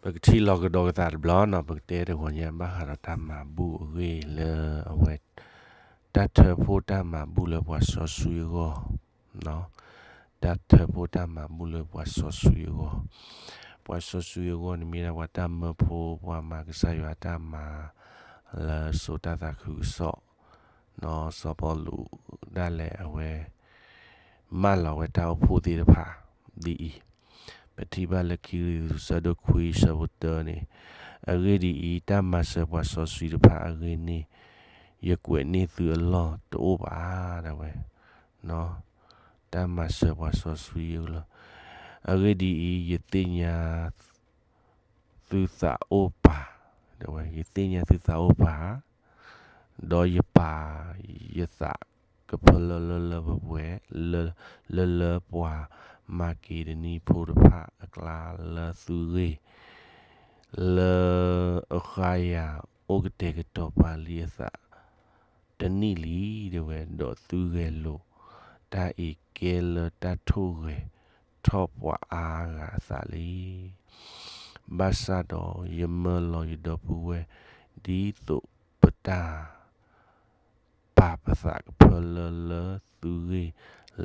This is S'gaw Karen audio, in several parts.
ပကထံၣ်လီၤကဒီးကသးတဘျီနီၤ, ပကတဲတဂီၤညါဘၣ်ဃးဒီးတၢ်မၤဘူၣ်အဂ့ၢ်လၢအဝဲ တၢ်ထၢဖှိၣ်တၢ်မၤဘူၣ်လၢပှၤစီဆှံအဂီၢ်, တၢ်ထၢဖှိၣ်တၢ်မၤဘူၣ်လၢပှၤစီဆှံအဂီၢ်, ပှၤစီဆှံအဂီၢ်န့ၣ်မ့ၢ်ဒၣ်ပှၤတၢ်မၢဖိ ပှၤမၤကစၢ်ယွၤတၢ်မၤ လၢစိာ်တၢ်သးခုကစီၣ်, စီၤပီလူးဒၣ်လဲာ်အဝဲ မၢလီၤဝဲတၢ်အိၣ်ဖှိၣ်သ့ၣ်တဖၣ် ဒ်အံၤ, ပထံၣ်ဘၣ်လၢခံကရံၣ်သူးဆၢဒိၣ်ခွံဆၢဖိတၢန့ၣ်, အဂ့ၢ်ဒ်အံၤ, တၢ်မၤစၢၤပှၤစီဆှံတဖၣ်အဂ့ၢ်န့ၣ် ယကွဲးန့ၢ်သုအလီၢ်တအိၣ်ဘၣ်, ဒၣ်ဝဲ တၢ်မၤစၢၤပှၤစီဆှံအလီၢ်, အဂ့ၢ်ဒ်အံၤ, ယသ့ၣ်ညါ သုသးအိၣ်ပာ်, ဒၣ်ဝဲ ယသ့ၣ်ညါသုသးအိၣ်ပာ်, ဒီးယပာ်ယသးကဖၢလၢလၢလၢပှဲၤပှဲၤ, လၢလၢပှၤမၤက့းဒနံဖိတဖၣ်အကျါလၢသုဂ့ၢ်, လၢအဃါယၤအိၣ်ကတဲာ်ကတီၤပာ်လံအသး တနံၣ်လံ, ဒၣ်ဝဲ ဒီးသုဂဲၤလိာ်တၢ်အံးကဲလၢတၢ်ထိၣ်ဂဲၤထီၣ်ပှၤအါဂၤအသးလံ. ဘၣ်ဆၣ်ဒီးယမၢလီၤယဒီပုၢ်ဝဲၢ် ဒ်သိးပတၢ် ပာ်ပသးကဖၢလၢလၢသုဂ့ၢ်,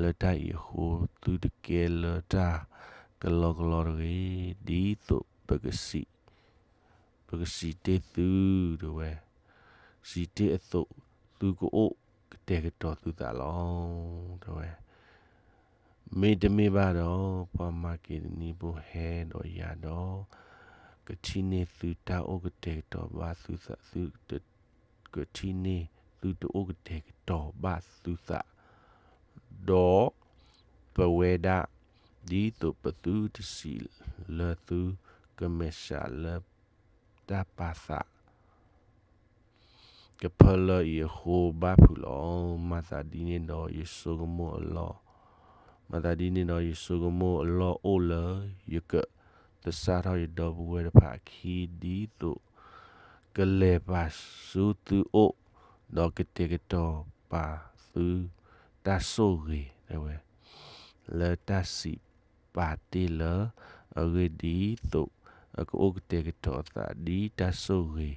လၢတၢ်အံၤအဃိ သုတကဲလၢတၢ်ကလီကလီတဂ့ၤ, ဒ်သိးပကစံး ပကစံးတ့ၢ်သု, ဒၣ်ဝဲ စံးတ့ၢ်အသိး သုကအိၣ်ကတဲာ်ကတီၤသုသးလီၤ, ဒၣ်ဝဲ မ့တမ့ၢ်ဘၣ်ဒီး ပှၤမၤက့းဒနံဖိဟဲဒီးယၤဒီး ကထံၣ်န့ၢ်သုတၢ်အိၣ်ကတဲာ်ကတီၤဘၣ်သုသး, သု ကထံၣ်န့ၢ်သုတအိၣ်ကတဲာ်ကတီၤဘၣ်သုသး, ဒီးပဝဲဒၣ် ဒ်သိးပသုတစံးလၢသုကမဲာ်ဆှးလၢတၢ်ပာ်သး ကဖၢလၢအံၤအဃိဘၣ်ဖုးလီၤ. မၤသးဒ်န့ၣ်ဒီးယဆိကမိၣ်အလီၢ်, မၤသးဒ်န့ၣ်ဒီးယဆိကမိၣ်အလီၢ်အိၣ်လၢ ယကသဆၣ်ထီၣ်ယဒီပုၢ်ဝဲၢ်တဖၣ်အခံ ဒ်သိးကလဲၤပာ်ဆူသုအိၣ်, ဒီးကတဲာ်ကတီၤပာ်သုတၢ်ဆိၣ်ဂ့ၤ, ဒၣ်ဝဲ လၢတၢ်စံးပာ်တ့ၢ်လၢ အဂ့ၢ်ဒ်သိး အကအိၣ်ကတဲာ်ကတီၤအသးဒ်တၢ်ဆိၣ်ဂ့ၤ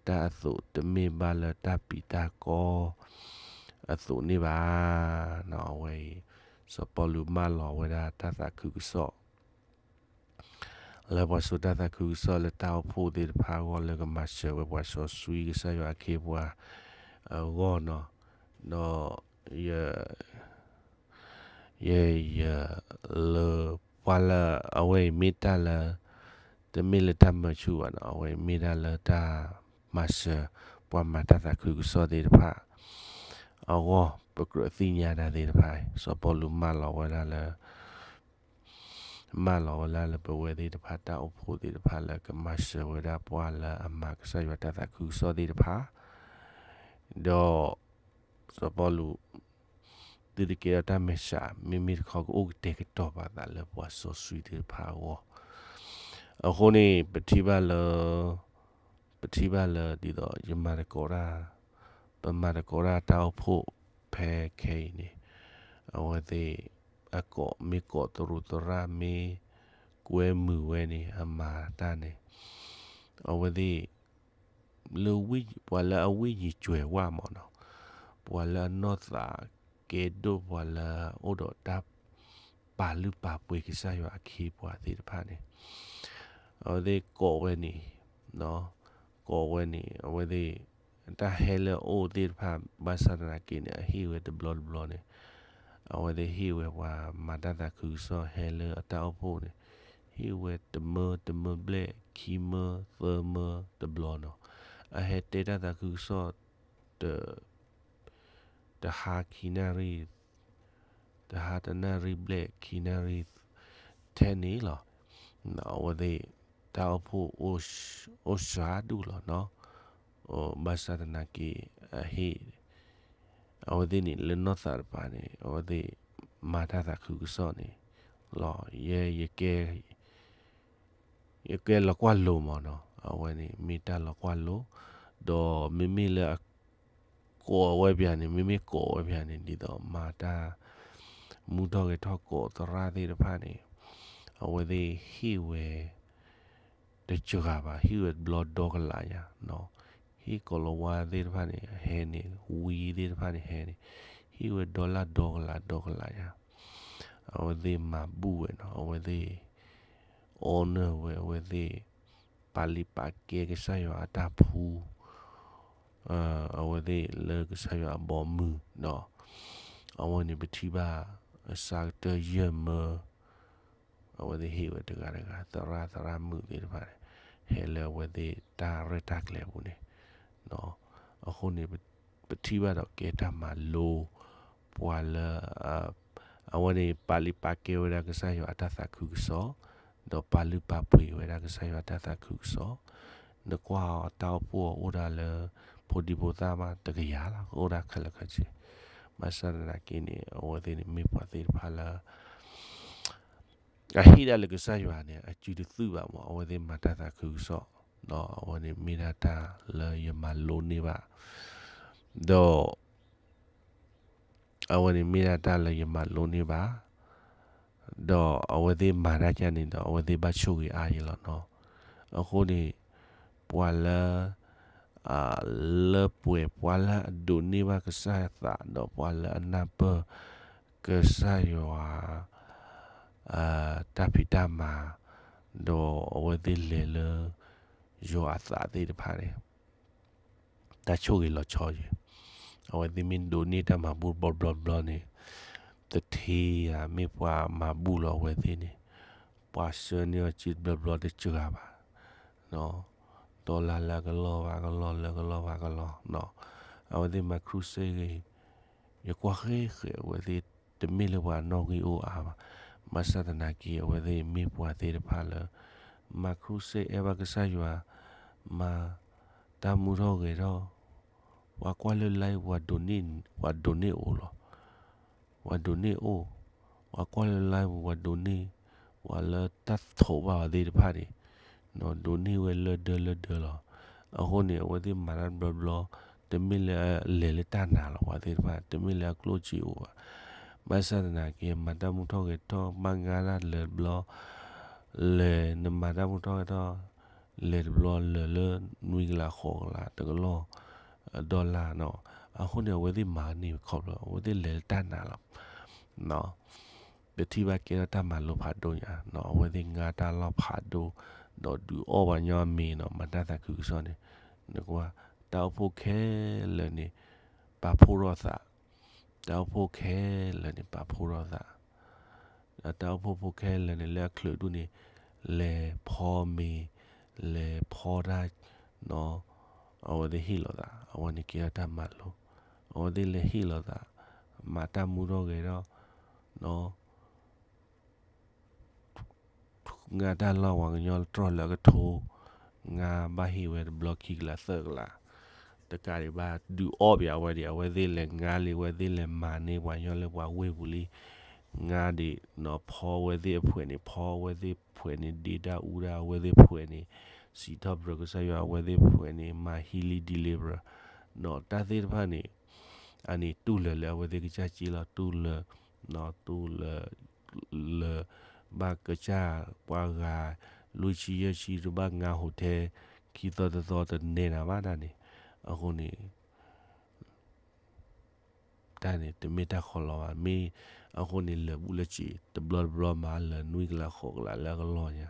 တၢ်အသိး, တမ့ၢ်ဘၣ်လၢတၢ်ပျံၤတၢ်ကီအသိးန့ၣ်ဘၣ်. အဝဲအံၤ စီၤပီလူးမၢလီၤဝဲဒၣ်တၢ်သးခုကစီၣ် လၢပှၤစိာ်တၢ်သးခုကစီၣ်လၢတၢ်အိၣ်ဖှိၣ်သ့ၣ်တဖၣ်အဂီၢ် လၢကမၤစၢၤဝဲပှၤစီဆှံကစၢ်ယွၤအခ့အပှၤအဂီၢ်နီၤ, ဒီး ယ ယ ယ လၢပှၤလၢအဝဲအံၤမ့ၢ်တၢ်လၢ တမ့ၢ်လၢတၢ်မၢဆူၣ်ဘၣ်နီၤ, အဝဲအံၤမ့ၢ်တၢ်လၢတၢ်မၤစၢၤ ပှၤမၤတၢ်သးခုကစီၣ်သ့ၣ်တဖၣ်အဂီၢ် ပကြၢးသ့ၣ်ညါတၢ်သ့ၣ်တဖၣ်, စီၤပီလူးမၢလီၤဝဲဒၣ်လၢ မၢလီၤဝဲဒၣ်လၢပဝဲသ့ၣ်တဖၣ် တၢ်အိၣ်ဖှိၣ်သ့ၣ်တဖၣ်လၢကမၤစၢၤဝဲဒၣ်ပှၤလၢအမၤကစၢ်ယွၤတၢ်သးခုကစီၣ်သ့ၣ်တဖၣ်, ဒီး စီၤပီလူး သုတကဲထီၣ်တၢ်မဲာ်ဆှး မ့မ့ၢ်တခီကအိၣ်ကတဲာ်ကတီၤပာ်သးလၢပှၤစီဆှံသ့ၣ်တဖၣ်အဂီၢ်, အဃိန့ၣ် ပထံၣ်ဘၣ်လၢ ပထံၣ်ဘၣ်လၢဒ်သိးယမၤသကိးတၢ်, ပမၤသကိးတၢ်တၢ်အိၣ်ဖှိၣ်ဖဲခဲအံၤန့ၣ်, အဝဲသ့ၣ် အကိးမ့ၢ်ကိးသရူးသရၣ်မ့ၢ်ကွဲမုာ်ဝဲန့ၣ် အမၤတၢ်န့ၣ်, အဝဲသ့ၣ် လၢဝိ ပှၤလၢအဝိညာဉ်ကြွယ်ဝမ့ၢ်နီၤ, ပှၤလၢအနီၢ်သးကဲဒိၣ် ပှၤလၢအအိၣ်ဒီးတၢ်ပာ်လုၢ်ပာ်ပှ့ၤကစၢ်ယွၤအခ့အပှၤသ့ၣ်တဖၣ်န့ၣ်, အဝဲသ့ၣ်ကိးဝဲန့ၣ်, ကိးဝဲန့ၣ် အဝဲသ့ၣ် တၢ်ဟဲလၢအအိၣ်သ့ၣ်တဖၣ် ဘၣ်ဆၣ်သနာ်က့န့ၣ် အဟ့ၣ်ဝဲတဘျီတဘျီန့ၣ်, အဝဲသ့ၣ်ဟ့ၣ်ဝဲပှၤမၤတၢ်သးခုကစီၣ်ဟဲလၢအတၢ်အိၣ်ဖှိၣ်န့ၣ်, ဟ့ၣ်ဝဲတမၢတမၢဘျဲၣ် ခံမၢသၢမၢတဘျီနီၤ, အဟဲတဲတၢ်သးခုကစီၣ် တ တဟါခံနၣ်ရံၣ်, တဟါတနၣ်ရံၣ်ဘျဲၣ်ခံနၣ်ရံၣ် ထဲန့ၣ်လီၤ. အဝဲသ့ၣ် တၢ်အိၣ်ဖှိၣ်အိၣ်စှၤဒူၣ်လီၤနီၤ. ဘၣ်ဆၣ်သနာ်က့ အဟ့ၣ် အဝဲသ့ၣ်န့ၣ် လၢနီၢ်သးတပၤန့ၣ် အဝဲသ့ၣ်မၤတၢ်သးခုကစီၣ်န့ၣ်လီၤ. ယဲ ယကဲ ယကဲလီၤကွၢ်လိမ့ၢ်နီၤ, အဝဲန့ၣ်မ့ၢ်တၢ်လီၤကွၢ်လိ, ဒီးမ့မ့ၢ်လၢအ ကိးဝဲပၠးန့ၣ် မ့မ့ၢ်ကိးဝဲပၠးန့ၣ် ဒ်သိးမၤတၢ် မူထီၣ်ဂဲၤထီၣ်ကိးသရၣ်သ့ၣ်တဖၣ်န့ၣ် အဝဲသ့ၣ်ဟ့ၣ်ဝဲ တစှၤဘၣ်, ဟ့ၣ်ဝဲတဘျီဒီကလးညါ, ဟ့ၣ်ကိးလၤဝါသ့ၣ်တဖၣ်န့ၣ် ဟဲန့ၣ်, ဝံသ့ၣ်တဖၣ်န့ၣ် ဟဲန့ၣ်, ဟ့ၣ်ဝဲ dollar ဒီကလး ဒီကလးညါ, အဝဲသ့ၣ်မၤဘူၣ်ဝဲနီၤ, အဝဲသ့ၣ် honor ဝဲ, အဝဲသ့ၣ် ပာ်လုၢ်ပာ်ကဲကစၢ်ယွၤအတၢ်ဖှူ အဝဲသ့ၣ်လၢကစၢ်ယွၤအဘီအမုၢ်ဒီး အဝဲန့ၣ်ပထံၣ်ဘၣ် အစှၤကတၢၢ်ယဲၢ်မၢ အဝဲသ့ၣ်ဟ့ၣ်ဝဲတဂၤတဂၤ သရၣ်သရၣ်မုၣ်သ့ၣ်တဖၣ်န့ၣ် ဟဲလၢအဝဲသ့ၣ်တၢ်ရဲၣ်တၢ်ကျဲၤအပူၤန့ၣ်, အဃိန့ၣ် ပထံၣ်ဘၣ်ဒီးကဲတၢ်မၤလိ ပှၤလၢ အဝဲန့ၣ် ပာ်လုၢ်ပာ်ကဲဝဲဒၣ်ကစၢ်ယွၤအတၢ်သးခုကစီၣ်, ဒီးပာ်လုၢ်ပာ်ပှ့ၤဝဲဒၣ်ကစၢ်ယွၤအတၢ်သးခုကစီၣ်, နကွၢ်အီၤတၢ်အိၣ်ဖှိၣ်အအိၣ်ဒၣ်လၢ ဖိဒံဖိသၣ်မးတကယၤလီၤ, ကအိၣ်ဒၣ်ခဲလၢာ်ခဲဆ့, ဘၣ်ဆၣ်သနာ်က့န့ၣ် အဝဲသ့ၣ်န့ၣ်မ့ၢ်ပှၤသ့ၣ်တဖၣ်လၢ အဟ့ၣ်ဒၣ်လၢကစၢ်ယွၤန့ၣ် အစုတသုးဘၣ်မး, အဝဲသ့ၣ်မၤတၢ်သးခုကစီၣ်, ဒီးအဝဲန့ၣ်မ့ၢ်ဒၣ်တၢ်လၢယမၤလိန့ၢ်ဘၣ်, ဒီး အဝဲန့ၣ်မ့ၢ်ဒၣ်တၢ်လၢယမၤလိန့ၢ်ဘၣ်, ဒီးအဝဲသ့ၣ်မၤတၢ်ကန့ၣ်ဒီး အဝဲသ့ၣ်ဘၣ်ဆိၣ်ဂ့ၤအါယဲလီၤနီၤ. အဃိန့ၣ် ပှၤလၢ လၢပှဲၤပှၤလၢအဒိးန့ၢ်ဘၣ်ကစၢ်ယွၤအသး ဒီးပှၤလၢအနၢ်ပၢၢ်ကစၢ်ယွၤ တၢ်ဖံးတၢ်မၤ, ဒီးအဝဲသ့ၣ်လဲၤလၢ ယွၤအသးသ့ၣ်တဖၣ်န့ၣ် တၢ်ဆိၣ်ဂ့ၤလီၤဆီယဲၢ်. အဝဲသ့ၣ်မ့ၢ်ဒိးန့ၢ်တၢ်မၤဘူၣ်တဘျီဘျီဘျီန့ၣ် တထံၣ်ဧါ, မ့ၢ်ပှၤမၤဘူၣ်လီၤအဝဲသ့ၣ်န့ၣ် ပှၤဆှၢန့ၢ်အီၤစ့တဘျီဘျီတစှၤဘၣ်, ဒီးလၢအကလီၢ်ဘၣ်ကလီၢ် လၢကလီၢ်ဘၣ်ကလီၢ်, အဝဲသ့ၣ်မၤ crusade ဂ့ၤ ယကွၢ်ဃဲဃဲ အဝဲသ့ၣ်တမ့ၢ်လၢပှၤနီၣ်ဂံၢ်အိၣ်အါဘၣ်. ဘၣ်ဆၣ်သနာ်က့ အဝဲသ့ၣ်မ့ၢ်ပှၤသ့ၣ်တဖၣ်လၢ မၤ crusade အဲၣ်ဘၣ်ကစၢ်ယွၤ, မၤတၢ်မူထီၣ်ဂဲၤထီၣ်, ပှၤကွၢ်လၢ live ပှၤဒိးန့ၢ်, ပှၤဒိးန့ၢ်အိၣ်လီၤ. ပှၤဒိးန့ၢ်အိၣ်, ပှၤကွၢ်လၢ live ပူၤ ပှၤဒိးန့ၢ်, ပှၤလၢတၢ်ထိးဘၣ်အီၤသ့ၣ်တဖၣ်န့ၣ် ဒိးန့ၢ်ဝဲလၢဒၢလၢဒၢလီၤ. အဃိန့ၣ် အဝဲသ့ၣ်မၤတၢ်တဘျီဘျီ တမ့ၢ်လၢအလဲၤလၢတၢ်နာ်လီၤ. ပှၤသ့ၣ်တဖၣ် တမ့ၢ်လၢအကျိၣ်စ့အိၣ်ဘၣ်. ဘၣ်ဆၣ်သနာ်က့ မၤတၢ်မူထီၣ်ဂဲၤထီၣ် ဘၣ်ငါတၢ်လၢာ်တဘျီ, လဲၤ နမၤတၢ်မူထီၣ်ဂဲၤထီၣ် လဲၤတဘျီလၢာ်လၢနွံကလးဃိးကလးတကလီၢ် dollar နီၤ. အဃိန့ၣ် အဝဲသ့ၣ်မၤန့ၢ်ခီဖျိ အဝဲသ့ၣ်လဲၤလၢတၢ်နာ်လီၤ. ပထံၣ်ဘၣ်ကဲထီၣ်တၢ်မၤလိဖးဒိၣ်ညါနီၤ, အဝဲသ့ၣ်ငါတၢ်လီၢ်ဖးဒိၣ်, ဒီးဒုးအီၣ်ပှၤညီအမ့ၤနီၤ, မၤတၢ်သးခုကစီၣ်န့ၣ်, နကွၢ် တၢ်အိၣ်ဖှိၣ်ခဲလၢာ်န့ၣ် ပာ်ဖှိၣ်ထီၣ်သး, တၢ်အိၣ်ဖှိၣ်ခဲလၢာ်န့ၣ် ပာ်ဖှိၣ်ထီၣ်သး တၢ်အိၣ်ဖှိၣ်ဖိခဲလၢာ်န့ၣ် လၢအချုးဒူၣ်န့ၣ် လဲၤဖီမ့ၤ, လဲၤဖီတၢ်, အဝဲသ့ၣ်ဟ့ၣ်လီၤသး, အဝဲန့ၣ်ကဲထီၣ်တၢ်မၤလိ, အဝဲသ့ၣ်လဲၤဟ့ၣ်လီၤသး, မၤတၢ်မူထီၣ်ဂဲၤထီၣ်, ငါတၢ်လီၢ်ပှၤကညီတြီၢ်လၢအကထိ, ငါဘၣ်ဟ့ၣ်ဝဲတဘျီခံကလးသၢကလး, တကးဒံးဘၣ်ဒုးအီၣ်ပှၤဝဲဒံး, အဝဲသ့ၣ်လဲၤငါလံ, အဝဲသ့ၣ်လဲၤမၤန့ၢ်ပှၤညီလၢပှၤဝ့ၢ်ပူၤလံ, ငါဒံးနီၤ, ဖီဝဲသ့ၣ်အဖှဲးန့ၣ် ဖီဝဲသ့ၣ်ဖှဲးန့ၣ်, ဒ့တၢ်အူတၢ်အဝဲသ့ၣ်ဖှဲးန့ၣ်, စံးထီၣ်ပတြၢၤကစၢ်ယွၤအဝဲသ့ၣ်ဖှဲးန့ၣ်, မၤ healing deliver နီၤ, တၢ်သ့ၣ်တဖၣ်န့ၣ် အန့ၣ်တူၢ်လၢာ်လၢအဝဲသ့ၣ်ကစၢ်စ့လီၤ, တူၢ်လၢာ်, တူၢ်လၢာ် လၢ ဘၣ်ကစၢ်ပှၤဂၤ လွံၢ်ဆံယဲၢ်ဆံ တဘၣ်ငါ hotel ခံသီတသီတနဲနၤဘၣ်တၢ်န့ၣ်, အဃိန့ၣ် တၢ်န့ၣ် တမ့ၢ်တၢ်ခီလီၤဘၣ်, မ့ၢ်အဃိန့ၣ် လၢာ်ဘူၣ်လၢစံာ် တဘျီတဘျီမး လၢာ်နွံကလးဃိးကလးလၢအကလီၢ်ညါ,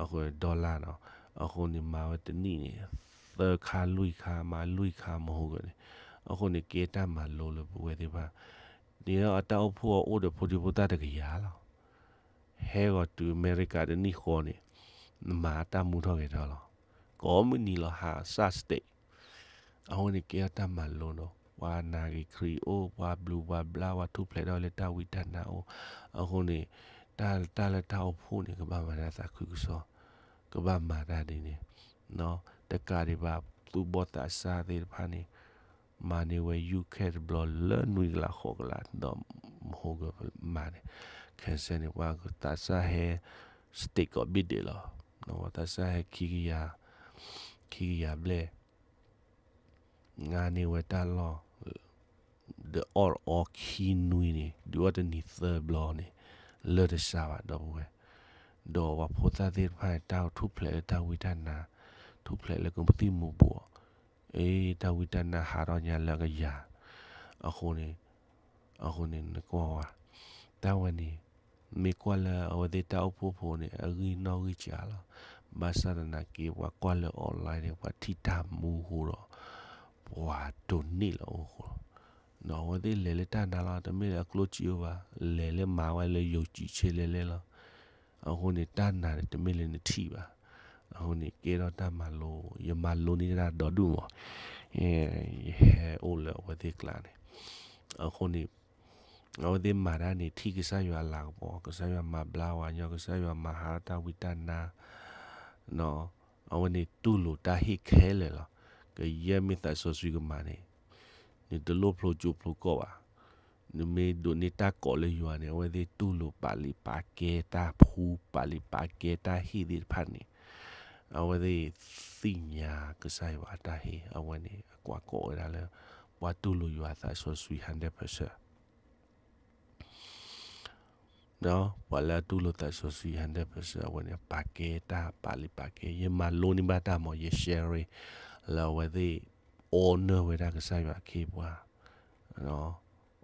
အဃိ dollar နီၤ, အဃိန့ၣ် မၤဝဲတနံၣ်န့ၣ် သၢခါလွံၢ်ခါ မၤလွံၢ်ခါမဟိဂၢၢ်န့ၣ်, အဃိန့ၣ် ကဲတၢ်မၤလိလၢပဝဲသ့ၣ်တဖၣ်, န့ၣ်ဒီးအတၢ်အိၣ်ဖှိၣ်အအိၣ်ဒီးဖိဒံဖိသၣ်တကယၤလီၤ. ဟဲဂီၤတုၤအမဲရကၤတနံၣ်ဃီန့ၣ် နမၤတၢ်မူထီၣ်ဂဲၤထီၣ်လီၤ. ကိးမုၢ်နံၤလီၤ ဟးစၢ် state အဃိန့ၣ်ကဲထီၣ်တၢ်မၤလိနီၤ, ပှၤနာ်က့ၤခရံာ်အိၣ်, ပှၤဘျုးပှၤဘျါ, ပှၤထူၣ်ဖျဲးထီၣ်လၢတၢ်ဝံတၢ်နါအိၣ်, အဃိန့ၣ် တၢ် တၢ်လၢတၢ်အိၣ်ဖှိၣ်န့ၣ် ကဘၣ်မၤတၢ်သးခုကစီၣ်, ကဘၣ်မၤတၢ်ဒ်န့ၣ်, တကးဒံးဘၣ် သူၣ်ဘီၣ်သးစၢ်သ့ၣ်တဖၣ်န့ၣ် မၤန့ၢ်ဝဲ ယူၢ်ခဲ တဘျီလၢနွံကလးဃိးကလး ဒီးမဟိဂၢၢ်မၤန့ၣ်, ခဲစဲန့ၣ် ပှၤသးစၢ်ဟဲ state ကိးဘ့ၣ်ဒဲးလီၤ, ပှၤသးစၢ်ဟဲခံကယၤ, ခံကယၤဘျဲၣ် ငါန့ၢ်ဝဲတၢ်လီၢ် ဒီးအီၣ်အီခံနွံန့ၣ် ဒုးအီၣ်တနံၤသၢဘျီန့ၣ် လၢတစှၤဘၣ်ဒီပုၢ်ဝဲၢ်, ဒီးပှၤဖိသၣ်သ့ၣ်တဖၣ်န့ၣ် တၢ်ထူၣ်ဖျဲးလၢတၢ်ဝံတၢ်နါ, ထူၣ်ဖျဲးလၢကမူးသံၣ်မူၤဘှီး, အ့ တၢ်ဝံတၢ်နါဟးထီၣ်ညါလၢအကယၤ, အဃိန့ၣ်, အဃိန့ၣ်နကွၢ်ဝဲ, တၢ်ဝဲန့ၣ်, မ့ၢ်ကွၢ်လၢအဝဲသ့ၣ်တၢ်အိၣ်ဖှိၣ်ဖိန့ၣ် အဂံၢ်နီၣ်ဂံၢ်စှၤလီၤ, ဘၣ်ဆၣ်သနာ်က့ ပှၤကွၢ်လၢ online န့ၣ် ပှၤထံၣ်တၢ်မူအဃိဒီး, ပှၤဒိးန့ၢ်လၢအအိၣ်အဃိလီၤ, ဒီးအဝဲသ့ၣ်လဲၤလၢတၢ်နါလီၤ, တမ့ၢ်လၢအကျိၣ်စ့အိၣ်ဘၣ်, လဲၤလၢမၤဝဲလၢယိၤကံးဆ့လဲလဲလီၤ, အဃိန့ၣ် တၢ်နါန့ၣ် တမ့ၢ်လၢနထံၣ်ဘၣ်, အဃိန့ၣ် ကဲထီၣ်တၢ်မၤလိ, ယမၤလိန့ၢ်တၢ်ဒီဒူၣ်မး, ယဟဲအိၣ်လၢအဝဲသ့ၣ်ကျါန့ၣ်, အဃိန့ၣ်, အဝဲသ့ၣ်မၤတၢ်န့ၣ် ထံၣ်ကစၢ်ယွၤအလၤကပီၤ, ကစၢ်ယွၤမၤဘျါဝဲညီ, ကစၢ်ယွၤမၤဟးထီၣ်တၢ်ဝံတၢ်နါ, အဝဲန့ၣ်တူၢ်လိာ်တၢ်ဟ့ၣ်ခဲလၢာ်လီၤ, ကယဲၢ်မ့ၢ်သးစီဆှံကမၤန့ၣ်, နတလိၣ်ဖျိကၠိဖျိကီၢ်ဘၣ်, နမ့ၢ်ဒိးန့ၢ်တၢ်ကိးလၢယွၤန့ၣ် အဝဲသ့ၣ်တူၢ်လိာ်ပာ်လုၢ်ပာ်ကဲတၢ်ဖှူ, ပာ်လုၢ်ပာ်ကဲတၢ်ဟ့ၣ်သ့ၣ်တဖၣ်န့ၣ်, အဝဲသ့ၣ်သ့ၣ်ညါကစၢ်ယွၤအတၢ်ဟ့ၣ်, အဝဲန့ၣ် အကွၢ်ကိးဝဲဒၣ်လၢ ပှၤတူၢ်လိာ်ယွၤအသးစီဆှံ hundred percent ဒီးပှၤလၢအတူၢ်လိာ်သးစီဆှံ hundred percent အဝဲန့ၣ် ပာ်ကဲတၢ်ပာ်လုၢ်ပာ်ကဲ, ယမၤလိန့ၢ်ဘၣ်တၢ်မး ယ share လၢအဝဲသ့ၣ် honor ဝဲဒၣ်ကစၢ်ယွၤအခ့အပှၤ,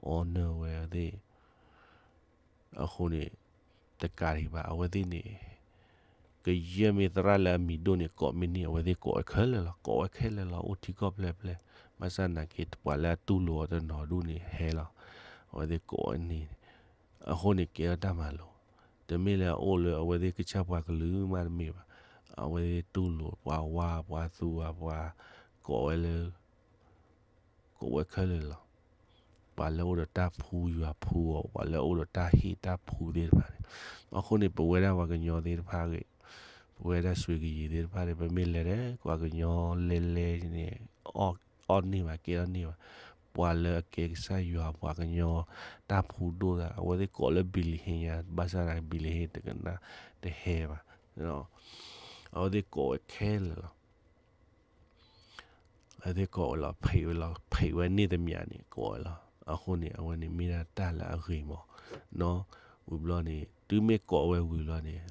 honor ဝဲသ့ၣ်, အဃိန့ၣ်, တကးဒံးဘၣ် အဝဲသ့ၣ်န့ၣ် ကယဲၢ်မ့ၢ်သရၣ်လၢအမံၤဒိၣ်န့ၣ် ကိးမ့ၢ်န့ၢ် အဝဲသ့ၣ်ကိးဝဲခဲလၢာ်လီၤ, ကိးဝဲခဲလၢာ်လီၤ, အိၣ်ထံကီၢ်ဖျဲၣ်ဖျဲၣ်, ဘၣ်ဆၣ်သနာ်က့ ပှၤလၢအတူၢ်လိာ်အီၤတနီၤဒိၣ်န့ၣ်ဟဲလီၤ, အဝဲသ့ၣ်ကိးဝဲန့ၢ်, အဃိန့ၣ်ကဲထီၣ်တၢ်မၤလိ, တမ့ၢ်လၢအအိၣ်လၢအဝဲသ့ၣ်ကစၢ်ပှၤကလုာ်မးတမ့ၢ်ဘၣ်, အဝဲသ့ၣ်တူၢ်လိာ်ပှၤဝါ ပှၤသူဝါ ပှၤကိးဝဲလၢ ကိးဝဲခဲလၢာ်လီၤ, ပှၤလၢအိၣ်ဒီးတၢ်ဖှူယွၤဖှူအီၤ, ပှၤလၢအိၣ်ဒီးတၢ်ဟ့ၣ်တၢ်ဖှူသ့ၣ်တဖၣ်န့ၣ်, အဃိန့ၣ် ပဝဲဒၣ်ပှၤကညီသ့ၣ်တဖၣ်ဂ့ၤ, ပဝဲဒၣ်စွ့ကယံၤသ့ၣ်တဖၣ်န့ၣ် ပမ့ၢ်လဲၤဒီး ပှၤကညီလဲၤလဲၤန့ၣ်, အီၣ်န့ၢ်ဘၣ် ကဲထီၣ်န့ၢ်ဘၣ်, ပှၤလၢအကဲကစၢ်ယွၤပှၤကညီတၢ်ဖှူဒိၣ်သး အဝဲသ့ၣ်ကိးလၢ ဘံလ့ဟ့ညါ, ဘၣ်ဆၣ်သနာ်က့ ဘံလ့ဟ့တကနၣ်တဟဲဘၣ်, အဝဲသ့ၣ်ကိးဝဲခဲလၢာ်လီၤ. အဝဲသ့ၣ်ကိးဝဲလီၤ, ဖံးဝဲလီၤ, ဖံးဝဲန့ၢ်တမံၤန့ၣ် ကိးဝဲလီၤ. အဃိန့ၣ် အဝဲန့ၣ်မ့ၢ်ဒၣ်တၢ်လၢအဂ့ၤမး, ဝံၤဘျီန့ၣ် တုၤမ့ၢ်ကိးဝဲဝံၤဘျီန့ၣ်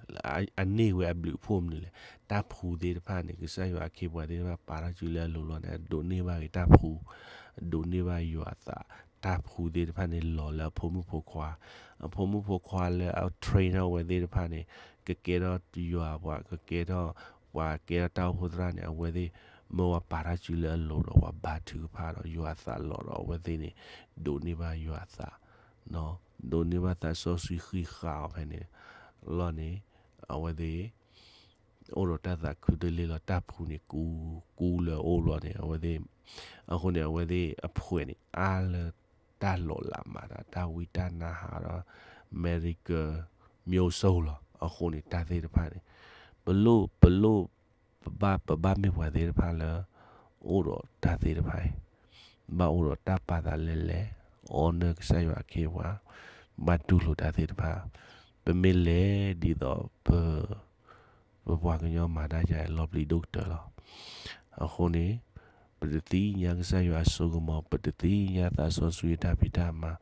အန့ၢ်ဝဲအဘျုးအဖှိၣ်မနုၤလဲၣ်, တၢ်ဖှူသ့ၣ်တဖၣ်န့ၣ် ကစၢ်ယွၤအခ့အပှၤသ့ၣ်တဖၣ် ပာ်ထီၣ်စုလၢအလိၤလီၤန့ၣ် အဒိးန့ၢ်ဘၣ်ဂ့ၤတၢ်ဖှူ, အဒိးန့ၢ်ဘၣ်ယွၤအသး, တၢ်ဖှူသ့ၣ်တဖၣ်န့ၣ် လီၤလၢအဖိမုၣ်ဖိခွါ, အဖိမုၣ်ဖိခွါလၢအ train ထီၣ်အဝဲသ့ၣ်တဖၣ်န့ၣ် ကကဲထီၣ်ယွၤပှၤ, ကကဲထီၣ်ပှၤကဲထီၣ်တၢ်အိၣ်ဖှိၣ်သရၣ်န့ၣ် အဝဲသ့ၣ်မၢပှၤပာ်ထီၣ်စုလၢအလိၤဒီး ပှၤဘါထုကဖၣ်ဒီးယွၤအသးလီၤဒီး အဝဲသ့ၣ်န့ၣ် ဒိးန့ၢ်ဘၣ်ယွၤအသး, ဒိးန့ၢ်ဘၣ်သးစီဆှံဃံးဃာ်အီၤဖဲန့ၣ်လီၤန့ၣ်, အဝဲသ့ၣ် အိၣ်ဒီးတၢ်သးခုတလ့လီၤ. တၢ်ဖှူန့ၣ် ကူ, ကူလၢအအိၣ်လီၤန့ၣ် အဝဲသ့ၣ်, အဃိန့ၣ် အဝဲသ့ၣ်အဖှဲးန့ၣ် အါလၢတၢ်လီၤလးမၤတၢ်, တၢ်ဝံတၢ်နါဟးဒီး medical မျိုးစုံလီၤ. အဃိန့ၣ် တၢ်သ့ၣ်တဖၣ်န့ၣ် ပလိၣ်, ပလိၣ်, ပဘၣ်, ပဘၣ်မ့ၢ်ပှၤသ့ၣ်တဖၣ်လၢ အိၣ်ဒီးတၢ်သ့ၣ်တဖၣ်အံၤ, ဘၣ်အိၣ်ဒီးတၢ်ပာ်သးလဲၢ်လဲၢ်, honor ကစၢ်ယွၤအခ့အပှၤ, ဘၣ်တူၢ်လိာ်တၢ်သ့ၣ်တဖၣ်, ပမ့ၢ်လဲၤဒ်သိးပ ပပှၤကညီမၤတၢ်ယၤလီၤပျံၤဒိၣ်ကတၢၢ်လီၤ. အဃိန့ၣ် ပတသ့ၣ်ညါကစၢ်ယွၤအစိကမီၤ, ပတသ့ၣ်ညါသးစီဆှံအတၢ်ဖံးတၢ်မၤ,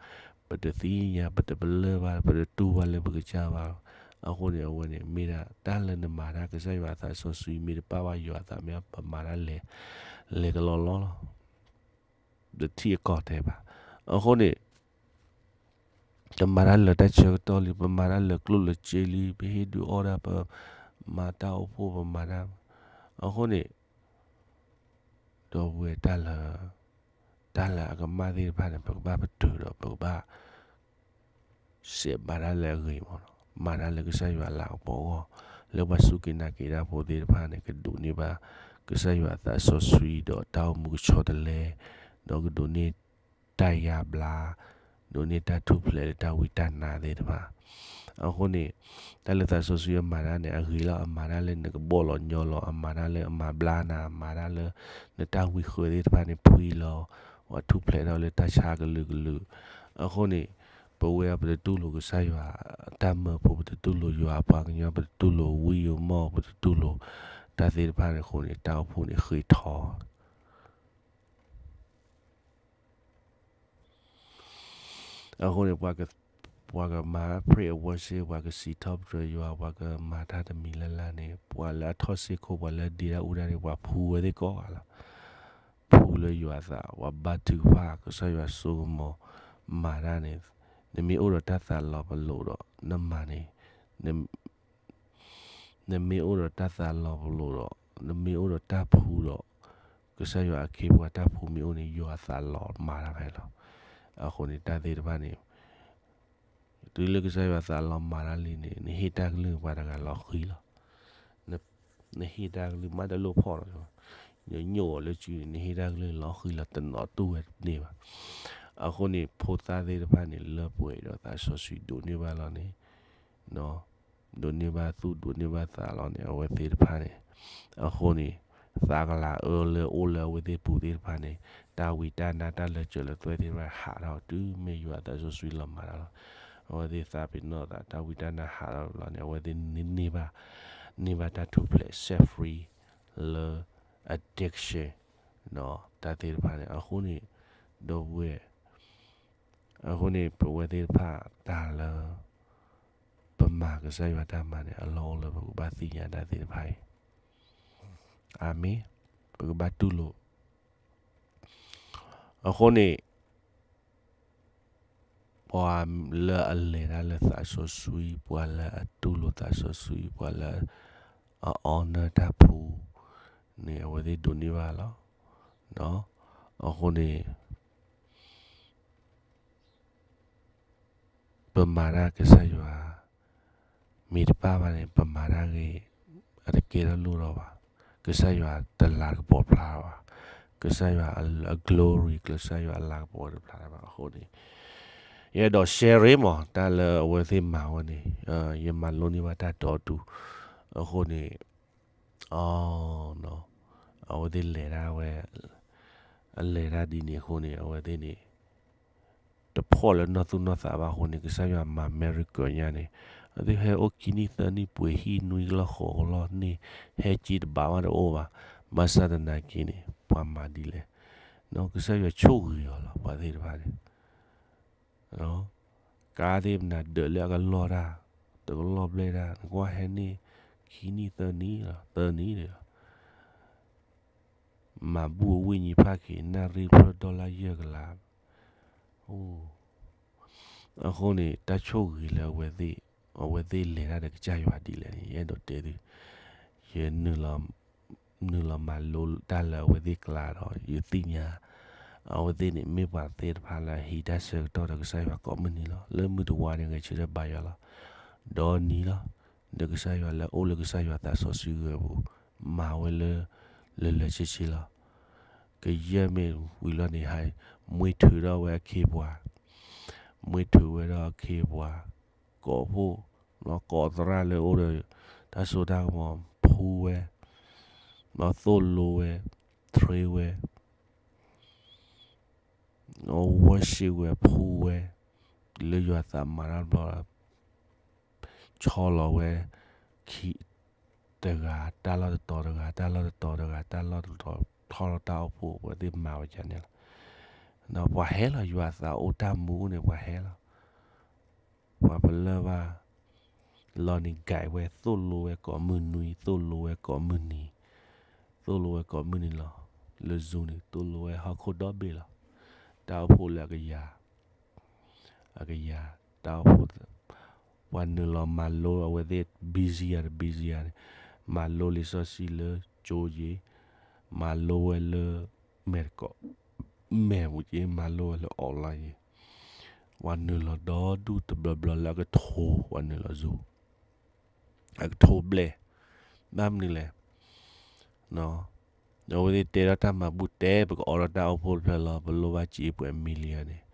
ပတသ့ၣ်ညါ, ပတပလၢၢ်ဘၣ်, ပတတူၢ်ဘၣ်လၢပကစၢ်ဘၣ်လီၤ. အဃိန့ၣ် အဝဲန့ၣ် မ့ၢ်ဒၣ်တၢ်လၢနမၤတၢ် ကစၢ်ယွၤအသးစီဆှံ မ့ၢ်တပာ်ဘၣ်ယွၤအသး မ့ၢ်ပမၤတၢ်လဲၤ, လဲၤကလီလီလီၤ. တထံၣ်အကီၢ်တဲဘၣ်. အဃိန့ၣ် ပမၤတၢ်လၢတၢ်ဆၢကတီၢ်လံ, ပမၤတၢ်လၢကျိၣ်လၢစ့လံ, ပဟ့ၣ်ဒုးအီၣ်ဒၣ်, ပမၤတၢ်အိၣ်ဖှိၣ်, ပမၤတၢ်, အဃိန့ၣ် ဒီပုၢ်ဝဲၢ်တၢ်လၢ, တၢ်လၢအကမၣ်သ့ၣ်တဖၣ်န့ၣ် ပကဘၣ်ပတုာ်ဒီး ပကဘၣ် စဲးဘၣ်တၢ်လၢအဂ့ၤမး, မၤတၢ်လၢကစၢ်ယွၤအလၤကပီၤအဂီၢ်, လၢပှၤစူၢ်က့ၤနာ်က့ၤတၢ်ဖိသ့ၣ်တဖၣ်န့ၣ် ကဒိးန့ၢ်ဘၣ် ကစၢ်ယွၤအသးစီဆှံဒီးတၢ်အိၣ်မူကဆီတလဲ, ဒီးကဒိးန့ၢ်တၢ်ယါဘျါ, ဒိးန့ၢ်တၢ်ထူၣ်ဖျဲးလၢတၢ်ဝံတၢ်နါသ့ၣ်တဖၣ်. အဃိန့ၣ် တၢ်လၢသးစီဆှံအမၤတၢ်န့ၣ် အဂ့ၤလီၤ, အမၤတၢ်လၢနကဘီၣ်လီၤညီလီၤ, အမၤတၢ်လၢအမၤဘျါနၤ, အမၤတၢ်လၢနတၢ်ဝံဃၢၤသ့ၣ်တဖၣ်န့ၣ် ဖှံလီၤ, ပှၤထူၣ်ဖျဲးထီၣ်လၢတၢ်ဆါကလုာ်ကလုာ်. အဃိန့ၣ် ပဝဲပတတူၢ်လိာ်ကစၢ်ယွၤအတၢ်မၢဖိ, ပတတူၢ်လိာ်ယွၤအပှၤကညီ, ပတတူၢ်လိာ်ဝံယိၤမီၢ်, ပတတူၢ်လိာ်တၢ်သ့ၣ်တဖၣ်န့ၣ်အဃိန့ၣ် တၢ်အိၣ်ဖှိၣ်န့ၣ်ဃ့ထီ အဃိန့ၣ် ပှၤက, ပှၤကမၤ praise and worship ပှၤကစံးထီၣ်ပတြၢၤယွၤ ပှၤကမၤတၢ်တမံၤလၢ်လၢ်န့ၣ် ပှၤလၢအထီၣ်စ့ၢ်ခိၣ် ပှၤလၢအဒ့တၢ်အူတၢ်န့ၣ် ပှၤဖှူဝဲသ့ၣ်ကိးဂၤလီၤ. ဖှူလၢယွၤအသး ပှၤဘါထုကဖၣ် ကစၢ်ယွၤစိကမီၤမၤတၢ်န့ၣ် နမ့ၢ်အိၣ်ဒီးတၢ်သးလီၤပလိာ်ဒီး နမၤန့ၣ် နမ့ၢ်အိၣ်ဒီးတၢ်သးလီၤပလိာ်ဒီး နမ့ၢ်အိၣ်ဒီးတၢ်ဖှူဒီး ကစၢ်ယွၤအခ့အပှၤတၢ်ဖှူမ့ၢ်အိၣ်န့ၣ် ယွၤအသးလီၤမၤတၢ်ဖဲလီၤ. အဃိန့ၣ် တၢ်သ့ၣ်တဖၣ်န့ၣ် တုၤလၢကစၢ်ယွၤသးလီၤမၤတၢ်လံန့ၣ် နဟ့ၣ်တၢ်ကလုၢ်ပှၤတဂၤလီၤဃံလီၤ. နဟ့ၣ်တၢ်ကလုၢ်မးတလိၣ်ဖီၣ်လီၤ. ယညိၣ်အီၤလၢစုန့ၣ် နဟ့ၣ်တၢ်ကလုၢ်လီၤဃံလီၤ တနီၤတူၢ်ဝဲတန့ၢ်ဘၣ်. အဃိန့ၣ် ဖိသၣ်သ့ၣ်တဖၣ်န့ၣ် လၢပှဲၤဒီးသးစီဆှံဒိးန့ၢ်ဘၣ်လီၤန့ၣ် ဒိးန့ၢ်ဘၣ်သူၣ်ဒိးန့ၢ်ဘၣ်သးလီၤန့ၣ် အဝဲသ့ၣ်တဖၣ်န့ၣ် အဃိန့ၣ် သးကလၤအၢလၢအိၣ်လၢအဝဲသ့ၣ်ပူၤသ့ၣ်တဖၣ်န့ၣ် တၢ်ဝံတၢ်နါတၢ်လၢာ်စၢၤလၢသွဲၣ်သ့ၣ်တဖၣ်ဟးထီၣ်တုၤမ့ၢ်ယွၤအသးစီဆှံလီၤမၤတၢ်လီၤ. အဝဲသ့ၣ်သးပ့ၤနီၣ်သး တၢ်ဝံတၢ်နါဟးထီၣ်လီၤန့ၣ် အဝဲသ့ၣ်န့ၢ်ဘၣ် န့ၢ်ဘၣ်တၢ်ထူၣ်ဖျဲး set free လၢ addiction တၢ်သ့ၣ်တဖၣ်န့ၣ် အဃိန့ၣ် ဒီပုၢ်ဝဲၢ် အဃိန့ၣ် ပဝဲသ့ၣ်တဖၣ်တၢ်လၢ ပမၤကစၢ်ယွၤတၢ်မၤန့ၣ် အလီၢ်အိၣ်လၢပကဘၣ်သ့ၣ်ညါတၢ်သ့ၣ်တဖၣ်အံၤ အၤမ့ၣ် ပကဘၣ်တူၢ်လိာ် အဃိန့ၣ် ပှၤလၢအလဲၤတၢ်လၢသးစီဆှံ ပှၤလၢအတူၢ်လိာ်သးစီဆှံ ပှၤလၢအ honor တၢ်ဖှူန့ၣ် အဝဲသ့ၣ်ဒိးန့ၢ်ဘၣ်လီၤ. အဃိန့ၣ် ပမၤတၢ်ကစၢ်ယွၤ မ့ၢ်တဘၣ်ဘၣ်န့ၣ် ပမၤတၢ်ဂ့ၤ အတကဲထီၣ်လိၣ်ထီၣ်ဘၣ်. ကစၢ်ယွၤတလၤကပီၤဖျါဘၣ်. ကစၢ်ယွၤအ glory ကစၢ်ယွၤအလၤကပီၤတဖျါဘၣ်အဃိန့ၣ် ယအဲၣ်ဒိး share မး တၢ်လၢအဝဲသ့ၣ်မၤဝဲန့ၣ် ယမၤလိန့ၢ်ဘၣ်တၢ်ဒီတူၢ် အဃိန့ၣ် အဝဲသ့ၣ်လဲၤဒၣ်ဝဲ အလဲၤတၢ်ဒ်န့ၣ်အဃိန့ၣ် အဝဲသ့ၣ်န့ၣ် တဖှီၣ်လၢနီၢ်သူၣ်နီၢ်သးဘၣ်အဃိန့ၣ် ကစၢ်ယွၤမၤ miracle ညါန့ၣ် အဝဲသ့ၣ်ဟဲအိၣ်ခံနံၣ်သၢနံၣ် ပှဲၤဟံၣ်နွံကလီၢ်ဃိးကလီၢ်န့ၣ် ဟဲက့တဘးမးတအိၣ်ဘၣ်. ဘၣ်ဆၣ်သနာ်က့န့ၣ် ပှၤမၤဒ်လဲၣ် ကစၢ်ယွၤဆိၣ်ဂ့ၤအီၤလီၤ ပှၤသ့ၣ်တဖၣ်န့ၣ် ကါသ့ၣ်မနၤဒၢးလၢအကလီၢ်တၢ် တကလီၢ်ဘျဲၣ်တၢ် နကွၢ်ဟဲန့ၣ် ခံနံၣ်သၢနံၣ်လီၤ သၢနံၣ်ဒီး မၤဘူၣ်အဝ့ၢ်ညံဖးက့ၤ နၣ်ရံၣ်ဖျၢၣ်ဒီလါယဲၢ်ကလး အဃိန့ၣ် တၢ်ဆိၣ်ဂ့ၤလၢအဝဲသ့ၣ် အဝဲသ့ၣ်လဲၤတၢ်ဒီးကစၢ်ယွၤဒ်လဲၣ်န့ၣ် ယအဲၣ်ဒိးတဲသု ယ နုာ်လီၤမၤလိတၢ်လၢအဝဲသ့ၣ်ကျါဒီး ယသ့ၣ်ညါ အဝဲသ့ၣ်န့ၣ် မ့ၢ်ပှၤသ့ၣ်တဖၣ်လၢအဟံးတၢ်ဆၢကတီၢ်ဒီးကစၢ်ယွၤကိးမုၢ်နံၤလီၤ. လၢမုၢ်တဝါန့ၣ် ဂဲၤဆၢထၢၣ်ဘါယွၤလီၤ. ဒီနံၤလီၤ ဒီးကစၢ်ယွၤလၢအိၣ်လၢကစၢ်ယွၤသးစီဆှံဂၢၢ်ပူၤ မၤဝဲလၢ လၢလၢဆ့ဆ့လီၤ. ကယဲၢ်မ့ၢ်ဝံၤလီၤန့ၣ် ဟဲ မွ့ၢ်ထုးဒီးဝဲအခ့အပှၤ မွ့ၢ်ထုးဝဲဒီးအခ့အပှၤ ကိးဖှိၣ် ကိးသရၣ်လၢအိၣ်ဒီး တၢ်စိတၢ်ကမီၤ ဖှူဝဲ သိၣ်လိဝဲ train ဝဲ worship ဝဲ ဖှူဝဲ လၢယွၤသးမၤတၢ်တဘျီ ဆီလီၤဝဲ ခံ တဂၤ တၢ်လီၢ်တတီၤတဂၤ တၢ်လီၢ်တတီၤတဂၤ တၢ်လီၢ်တတီၤ ထီၣ်လီၤတၢ်အိၣ်ဖှိၣ် ပှၤသ့ၣ်မၤဝဲဒ်န့ၣ်လီၤ. ဒီးပှၤဟဲလီၤ ယွၤသးအိၣ်တၢ်မူန့ၣ် ပှၤဟဲလီၤ ပှၤပလၢၢ်ဘၣ် လီၤန့ၣ် guide ဝဲ သိၣ်လိဝဲကိးမုၢ်နွံ သိၣ်လိဝဲကိးမုၢ်နံၤ သိၣ်လိဝဲကိးမုၢ်နံၤလီၤ. လၢ Zoom န့ၣ် သိၣ်လိဝဲဟီၣ်ခိၣ်ဒီဘ့ၣ်လီၤ. တၢ်အိၣ်ဖှိၣ်လၢအကယၤ အကယၤ တၢ်အိၣ်ဖှိၣ် ပှၤနုာ်လီၤမၤလိအဝဲသ့ၣ် busy ယၤတ busy ယၤန့ၣ် မၤလိလံာ်စီဆှံလၢ ကၠိယ့ မၤလိဝဲလၢ မဲာ်တကိး မဲာ်ပူၤက့ မၤလိဝဲလၢ online ယ့ ပှၤနုာ်လီၤဒီဒူၣ်တဘျီဘျီလၢအကထိ ပှၤနုာ်လီၤ Zoom အကထိဘျဲၣ် ဘၣ်မနုၤလဲၣ် အဝဲသ့ၣ်တဲထီၣ်တၢ်မၤဘူၣ်တဲ ပကအိးထီၣ်တၢ်အိၣ်ဖှိၣ်တဖျၢၣ်လီၤ ပလိၣ်ဘၣ်စ့ပှဲၤ million န့ၣ်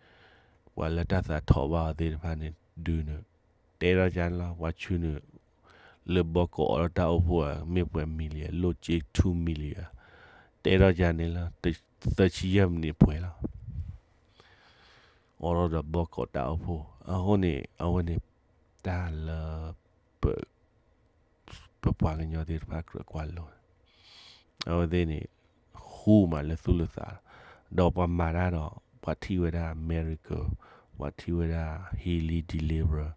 ပှၤလၢတၢ်သးထီၣ်ဘၣ်အီၤသ့ၣ်တဖၣ်န့ၣ် ဒုးန့ၣ် တဲထီၣ်ကန့ၣ်လီၤ ပှၤဆူန့ၣ် လၢဘီကီးအိးထီၣ်တၢ်အိၣ်ဖှိၣ် မ့ၢ်ပှဲၤ million လိၣ်စ့ two million တဲထီၣ်ကန့ၣ်လီၤ သၢဆံယဲၢ်မံးနံးပှဲၤလီၤ အိးထီၣ်ဒီးဘီကီးတၢ်အိၣ်ဖှိၣ် အဃိန့ၣ် အဝဲန့ၣ် တၢ်လၢ ပ ပပှၤကညီသ့ၣ်တဖၣ်ကြၢးကွၢ်လိ အဝဲသ့ၣ်န့ၣ် ဃူမးလၢသူၣ်လၢသး ဒီးပှၤမၤတၢ်ဒီး ပှၤထံၣ်ဝဲဒၣ် miracle ပှၤထံၣ်ဝဲဒၣ် healing deliver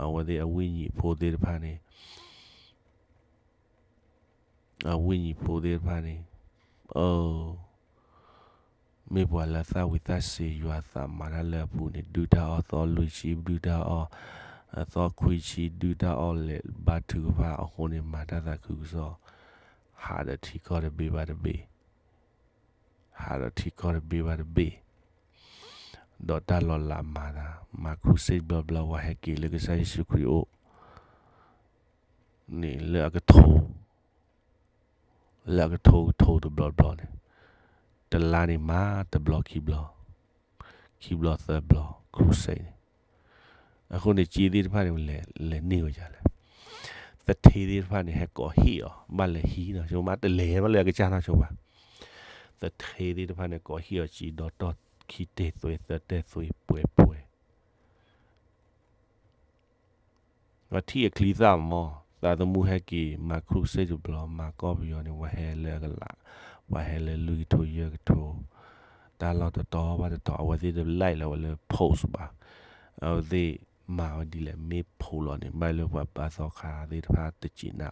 အဝဲသ့ၣ်အဝိညာဉ်ဖိသ့ၣ်တဖၣ်န့ၣ် အဝိညာဉ်ဖိသ့ၣ်တဖၣ်န့ၣ် အ မ့ၢ်ပှၤလၢသၣ်ဝံၤသၣ်စ့ယွၤသးမၤတၢ်လၢအပူၤန့ၣ် ဒုၣ်တၢ်အီၣ်သီလွံၢ်ဆံ ဒုၣ်တၢ်အီၣ် အသီခွံဆံ ဒုၣ်တၢ်အီၣ်လဲၤဘါထုကဖၣ်အဃိန့ၣ် မၤတၢ်သးခုကစီၣ် ဟးဒီးထံကီၢ်တဘ့ၣ်ဘၣ်တဘ့ၣ် ဟးဒီးထံကီၢ်တဘ့ၣ်ဘၣ်တဘ့ၣ် ဒီးတၢ်လီၤလးမၤသး မၤ crusade ဘျီဘျီ ပှၤဟဲက့ၤလၢကစၢ်ယ့ၣ်ၡူးခရံာ်အိၣ် န့ၣ်လၢအကထိ လၢအကထိကထိတဘျီဘျီန့ၣ် တလါန့ၣ်မၤတဘျီခံဘျီ ခံဘျီသၢဘျီ crusade န့ၣ် အဃိန့ၣ် ကၠ့သ့ၣ်တဖၣ်န့ၣ် လဲၤန့ၢ်ဝဲဒ်လဲၣ် သထ့သ့ၣ်တဖၣ်န့ၣ် ဟဲကိးဟ့ၣ်အီၤ ဘၣ်လဲၤဟံးနီၤဆိ မ့တလဲၤဘၣ်လၢအကစၢ်နီၤဆိဘၣ် သထ့သ့ၣ်တဖၣ်န့ၣ် ကိးဟ့ၣ်အီၤ ကၠ့ဒီတီၢ်ခံတဲာ်သွဲသၢတဲာ်သွဲပှဲၤပှဲၤ ပှၤထံၣ်အချံသၣ်မး သးသမူဟဲက့ၤ မၤ crusade တဘျီ မၤကီၢ်ပယီၤန့ၣ် ပှၤဟဲလၢအကလး ပှၤဟဲလၢလွံၢ်ကထိယဲၢ်ကထိ တၢ်လီၢ်တတီၤဘၣ်တတီၤ အဝဲသ့ၣ်တlikeလီၤဝဲလၢ post ဘၣ် အဝဲသ့ၣ်မၤဝဲဒ်လဲၣ် မ့ၢ်ဖိးလီၤန့ၣ် ဘၣ်လၢပှၤဘါသီခါသ့ၣ်တဖၣ်တစံးနၤ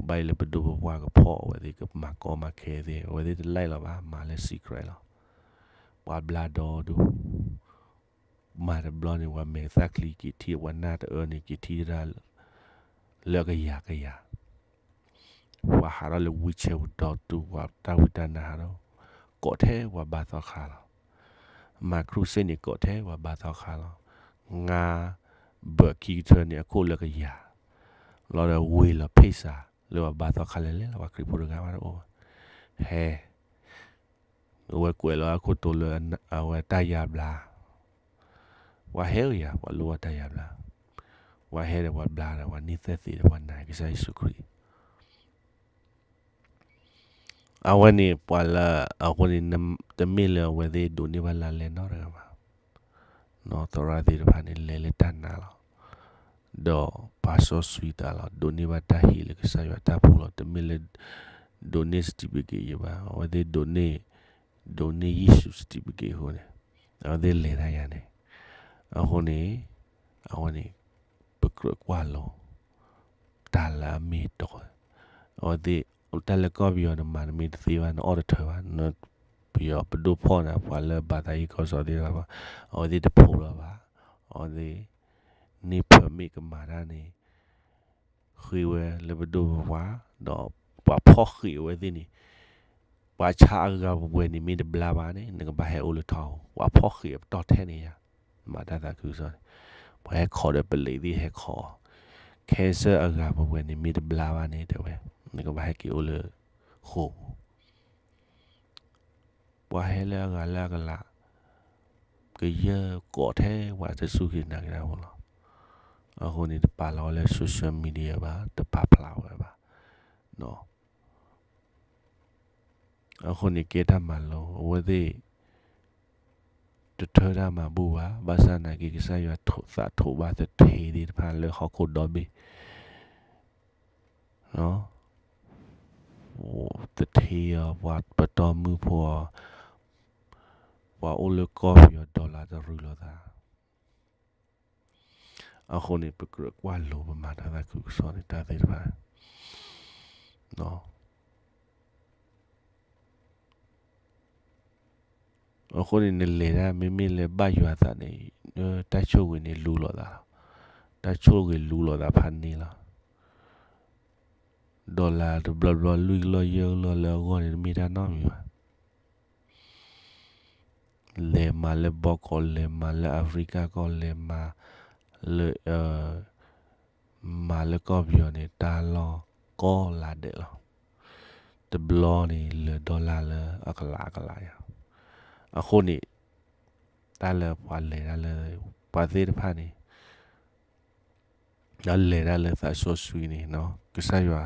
ဘၣ် ဘၣ်လၢပဒိၣ်ပပှၢ်ကဖီၣ်အဝဲသ့ၣ်ကမၤကီမၤခဲသ့ၣ် အဝဲသ့ၣ်တlikeလီၤဘၣ် မၤလၢ secret လီၤ ပှၤဘျါဒီဒူၣ် မၤတဘျီန့ၣ် ပှၤမဲာ်သၣ်ချံက့ၤထံၣ် ပှၤနၢ်တအၢန့ၣ် က့ၤထံၣ်တၢ် လၢကယၤကယၤ ပှၤဟးထီၣ်လၢ wheelchair ပူၤဒီဒူၣ် ပှၤတၢ်ဝံတၢ်နါဟးထီၣ် ကိးထဲပှၤဘါသီခါလီၤ မၤ crusade န့ၣ် ကိးထဲပှၤဘါသီခါလီၤ ငါးဘၢၣ်ခံကထၢန့ၣ် အခိၣ်လၢကယၤ လီၤဒီးဝ့ၤလီၤဖ့ၣ်စး လၢပှၤဘါသီခါလဲၤလဲၤလီၤ ပှၤခရံာ်ဖိတဂၤဘၣ်တအိၣ်ဘၣ် ဟဲ အဝဲကွဲးလီၤအခိၣ်တိၤလၢအဝဲတၢ်ယါဘျါ ပှၤဟဲဧိၤယၤ ပှၤလိၣ်ဘၣ်တၢ်ယါဘျါ ပှၤဟဲဒီးပှၤဘျါဒီး ပှၤန့ၢ်သၢသ့ဒီးပှၤနၤကစၢ်ယ့ၣ်ၡူးခရံာ် အဝဲန့ၣ်ပှၤလၢ အဃိန့ၣ် တမ့ၢ်လၢအဝဲသ့ၣ်ဒိးန့ၢ်ဘၣ်လါလဲနီတဂၤဘၣ် နီၢ်သရၣ်သ့ၣ်တဖၣ်န့ၣ် လဲၤလၢတၢ်နာ်လီၤ ဒီးပာ်စီဆှံသးလီၤ ဒိးန့ၢ်ဘၣ်တၢ်ဟ့ၣ်လၢကစၢ်ယွၤတၢ်ပူၤလီၤ တမ့ၢ်လၢ ဒိးန့ၢ် certificate ယဘၣ် အဝဲသ့ၣ်ဒိးန့ၢ် ဒိးန့ၢ်ယ့ၣ်ၡူး certificate အဃိန့ၣ် အဝဲသ့ၣ်လဲၤတၢ်ယၤန့ၣ် အဃိန့ၣ် အဝဲန့ၣ် ပကြၢးကွၢ်လိ တၢ်လၢအမ့ၢ်အတီ အဝဲသ့ၣ် တၢ်လၢကီၢ်ပယီၤနမၤနမ့ၢ်တသ့ဘၣ် နအီၣ်တထၢဘၣ် ပယီၤပဒိၣ်ဖီၣ်နၤ ပှၤလၢဘၣ်သးဟ့ၣ်ကီၢ်စီသ့ၣ်တဖၣ် အဝဲသ့ၣ်တဖိးလီၤဘၣ် အဝဲသ့ၣ် န့ၢ် permit ကမၤတၢ်န့ၣ် ဃ့ဝဲလၢပဒိၣ်ပပှၢ် ဒီးပှၤဖီၣ်ဃံးအဝဲသ့ၣ်န့ၣ် ပှၤဆါအဂၤပှဲၤပှဲၤန့ၣ် မ့ၢ်တဘျါဘၣ်န့ၣ် နကဘၣ်ဟဲအိၣ်လၢထီ ပှၤဖီၣ်ဃံးအပတီၢ်ထဲန့ၣ်ယါ မၤတၢ်သးခုကစီၣ်န့ၣ် ပှၤဟဲခိးဒီးပလံးသ့ၣ်ဟဲခိး cancer အဂၤပှဲၤပှဲၤန့ၣ် မ့ၢ်တဘျါဘၣ်န့ၣ် တဲဝဲ နကဘၣ်ဟဲက့ၤအိၣ်လၢဃိာ်ပူၤ ပှၤဟဲလၢအဂၤလၢအကလး ကယၢကိးထဲပှၤတစူၢ်က့ၤနာ်က့ၤတၢ်ဖိလီၤ. အဃိန့ၣ် တပာ်လီၤဝဲလၢ social media ဘၣ်, တပာ်ဖျါဝဲဘၣ်. အဃိန့ၣ် ကဲတၢ်မၤလိ အဝဲသ့ၣ် တထၢတၢ်မၤဘူၣ်ဘၣ်. ဘၣ်ဆၣ်နာ်က့ ကစၢ်ယွၤသးထိးဘၣ်သထ့သ့ၣ်တဖၣ်လၢဟီၣ်ခိၣ်ဒီဘ့ၣ် သထ့အီၤ ပှၤပတီၢ်မုၢ်ဖိအီၤ, ပှၤအိၣ်လၢကီၢ်ပယီၤ dollar တရုၤလိာ်သး. အဃိန့ၣ် ပကြၢးကွၢ်လိပမၤတၢ်သးခုကစီၣ်န့ၣ် တၢ်သ့ၣ်တဖၣ် အဃိန့ၣ် နလဲၤတၢ် မ့မ့ၢ်လၢဘၣ်ယွၤအသးန့ၣ် တၢ်ဆိၣ်ဂ့ၤန့ၣ်လူလီၤသးလီၤ. တၢ်ဆိၣ်ဂ့ၤလူလီၤသးဖးန့ၢ်လီၤ. dollar တဘျီဘျီ လွံၢ်ကလီၢ်ယဲၢ်ကလီၢ်လၢအဂီၢ်န့ၣ် တမ့ၢ်တၢ်နီတမံၤဘၣ်. လဲၤမၤလၢဘီကီး, လဲၤမၤလၢအဖရံကၣ်ကီၢ်, လဲၤမၤလၢ မၤလၢကီၢ်ပယီၤန့ၣ် တၢ်လီၢ်ကိးလါဒဲးလီၤ. တဘျီန့ၣ် လၢ dollar လၢအကလးအကလးယါ. အဃိန့ၣ် တၢ်လၢပှၤလဲၤတၢ်လၢ ပှၤသ့ၣ်တဖၣ်န့ၣ် ဒီးလဲၤတၢ်လၢသးစီဆှံန့ၣ် ကစၢ်ယွၤ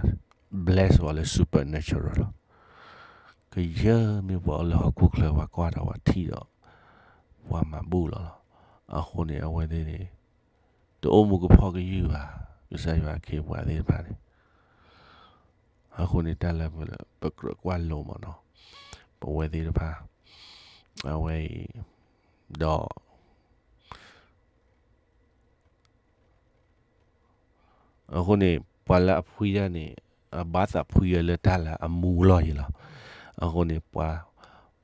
bless အီၤလၢ supernatural လီၤ. ကယဲၢ်မ့ၢ်ပှၤအိၣ်လၢဟီၣ်ခိၣ်ချၢ ပှၤကွၢ်ဒီးပှၤထံၣ်ဒီး ပှၤမၤဘူၣ်လီၤလီၤ. အဃိန့ၣ် အဝဲသ့ၣ်န့ၣ် တအိၣ်မူကဖီၣ်ကယုၢ်ဘၣ်. ကစၢ်ယွၤအခ့အပှၤသ့ၣ်တဖၣ်န့ၣ် အဃိန့ၣ် တၢ်လၢပကြၢးကွၢ်လိမးနီၤ ပဝဲသ့ၣ်တဖၣ် အဝဲအံၤ ဒီး အဃိန့ၣ် ပှၤလၢအဖှံတၢ်န့ၣ် အဘၣ်သးဖှံဝဲလၢတၢ်လၢအမူလီၢ်ယံၤလီၤ. အဃိန့ၣ် ပှၤ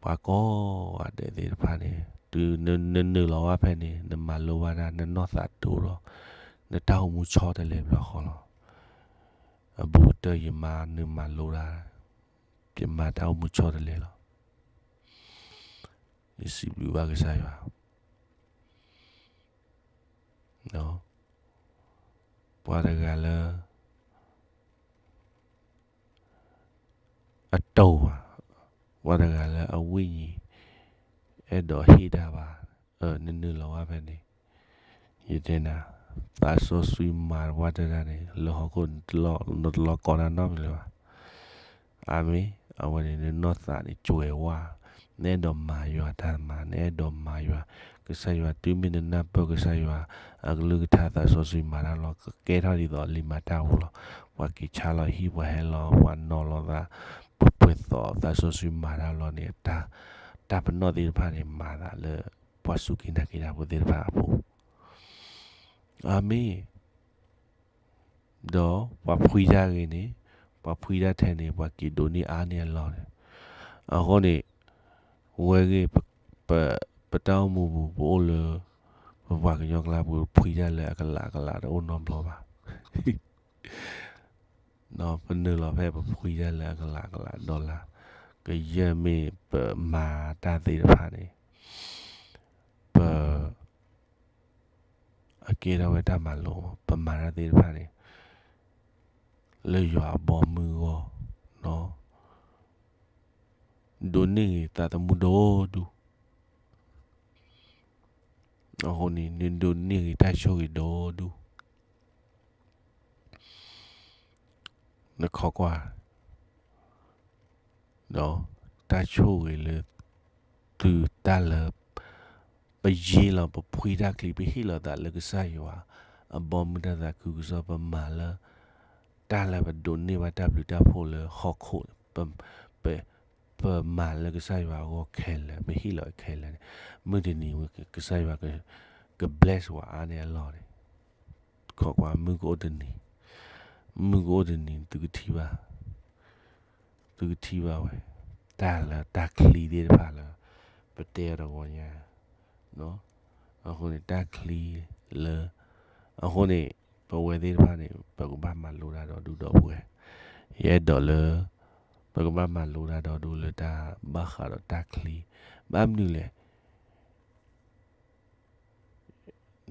ပှၤကိးဂၤဒဲးသ့ၣ်တဖၣ်န့ၣ် တုၤနနုာ်လီၤဘၣ်ဖဲန့ၣ် နမၤလိဘၣ်တၢ် နနီၢ်သးဒိၣ်ဒီး နတၢ်အိၣ်မူဆီတလဲဘျီဃီလီၤ. အဘူးကတၢၢ်ယမၤနုာ်မၤလိတၢ် ယမၤတၢ်အိၣ်မူဆီတလဲလီၤ. ယစံးဘျုးဘၣ်ကစၢ်ယွၤ ပှၤတဂၤလၢ အတိၢ်ဘၣ်, ပှၤတဂၤလၢအဝိညာဉ် အဲၣ်ဒိးဟ့ၣ်တၢ်ဘၣ်, နနုာ်လီၤဘၣ်ဖဲန့ၣ်, ယတဲနၤ, သးစီဆှံမၤတပှၢ်တၢၢ်တၢ်န့ၣ် လၢဟီၣ်ခိၣ်နတလီၤကီတၢ်နီတမံၤလၢၤဘၣ်. အၤမ့ၣ်, အဝဲန့ၣ် နနီၢ်သးန့ၣ် ကွဲးဝါ, နအဲၣ်ဒိးမၤယွၤတၢ်မၤ, နအဲၣ်ဒိးမၤယွၤ, ကစၢ်ယွၤတုၤမ့ၢ်နနၢ်ပၢၢ်ကစၢ်ယွၤ အကလုၢ်ကထါသးစီဆှံမၤတၢ်လီၤ ကကဲထီၣ်ဒ်သိးလံာ်မၤတၢ်အပူၤလီၤ. ပှၤက့ၤဆါလီၤဟံၣ် ပှၤဟဲလီၤ ပှၤနီၤလီၤသး ပှဲၤပှဲၤသိးသးစီဆှံမၤတၢ်လီၤန့ၣ် တၢ်ပနီၣ်သ့ၣ်တဖၣ်န့ၣ် မၤသးလၢ ပှၤစူၢ်က့ၤနာ်က့ၤတၢ်ဖိသ့ၣ်တဖၣ်အပူၤ. အၤမ့ၣ်. ဒီးပှၤဖှံတၢ်ဂ့ၤန့ၣ်, ပှၤဖှံတၢ်ထဲန့ၣ် ပှၤက့ၤဒိးန့ၢ်အါန့ၢ်အလီၢ်န့ၣ်, အဃိန့ၣ် ဝဲဂ့ၤ ပတၢ်အိၣ်မူပူၤ ပအိၣ်လၢ ပပှၤကညီကျါပူၤ ဖှံတၢ်လၢအကလးကလးတအိၣ်နီတဘျီဘၣ်. ပနုာ်လီၤဖဲပဖှံတၢ်လၢအကလးကလးဒီလါ, ကယဲၢ်မ့ၢ်ပမၤတၢ်သ့ၣ်တဖၣ်န့ၣ် ပ အကဲထီၣ်ဝဲတၢ်မၤလိ, ပမၤတၢ်သ့ၣ်တဖၣ်န့ၣ် လၢယွၤအဘီမုၢ်အဂီၢ်, ဒိးန့ၢ်ဂ့ၤသးသမူဒိၣ်ဒူၣ်, အဃိန့ၣ် နဒိးန့ၢ်ဂ့ၤတၢ်ဆိၣ်ဂ့ၤဒိၣ်ဒူၣ်, နခိးကွၢ် ဒီးတၢ်ဆိၣ်ဂ့ၤလၢ တုၤတၢ်လၢ ပယ့လီၤ ပဖှံတၢ်ချံ ပဟ့ၣ်လီၤသးလၢကစၢ်ယွၤ အဘီမုၢ်တၢ်သးခုကစီၣ် ပမၤလၢ တၢ်လၢပဒိးန့ၢ်ဘၣ်တၢ်ဘျုးတၢ်ဖှိၣ်လၢဟီၣ်ခိၣ်, ပမၤလၢကစၢ်ယွၤအဂီၢ်ခဲလၢာ် ပဟ့ၣ်လီၤခဲလၢာ်န့ၣ်, မုၢ်တနံၤဝဲကစၢ်ယွၤ က bless ဝဲအါန့ၢ်အလီၢ်န့ၣ် ခိးကွၢ် မုၢ်ကအိၣ်တနံၤ, မုၢ်ကအိၣ်တနံၤ သုကထံၣ်ဘၣ်, သုကထံၣ်ဘၣ်ဝဲ, တၢ်လၢတၢ်ချံသ့ၣ်တဖၣ်လၢ ပတဲအီၤတဂီၤညါ, အဃိန့ၣ် တၢ်ချံလၢ အဃိန့ၣ် ပဝဲသ့ၣ်တဖၣ်န့ၣ် ပကဘၣ်မၤလိတၢ်ဒီးဒူဒီးပှဲၤ, ယအဲၣ်ဒိးလၢ ပကဘၣ်မၤလိတၢ်ဒီးဒူလၢတၢ်ဘၣ်ဃးဒီးတၢ်ချံ, ဘၣ်မနုၤလဲၣ်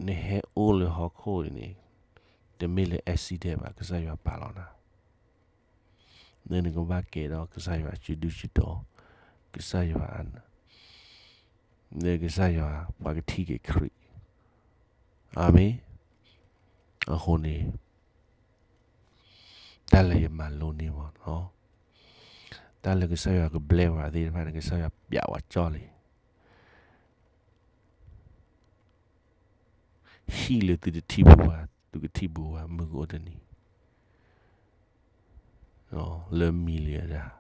နဟဲအိၣ်လၢဟီၣ်ခိၣ်အံၤန့ၣ် တမ့ၢ်လၢ accident ဘၣ် ကစၢ်ယွၤပာ်လီၤနၤ, လၢနကဘၣ်ကဲထီၣ်ကစၢ်ယွၤစုဒုစုတီၤ, ကစၢ်ယွၤ လၢကစၢ်ယွၤပှၤကထံၣ်က့ၤခရံာ်, အၤမ့ၣ်, အဃိန့ၣ် တၢ်လၢယမၤလိန့ၢ်မး, တၢ်လၢကစၢ်ယွၤက bless ဝဲသ့ၣ်တဖၣ်န့ၣ် ကစၢ်ယွၤပျးဝဲကၠီလံ ဟံၣ်လၢသုတထံၣ်ဘူးဘၣ် သုကထံၣ်ဘူးဘၣ် မုၢ်ကအိၣ်တနံၤ, လၢ million တၢ်,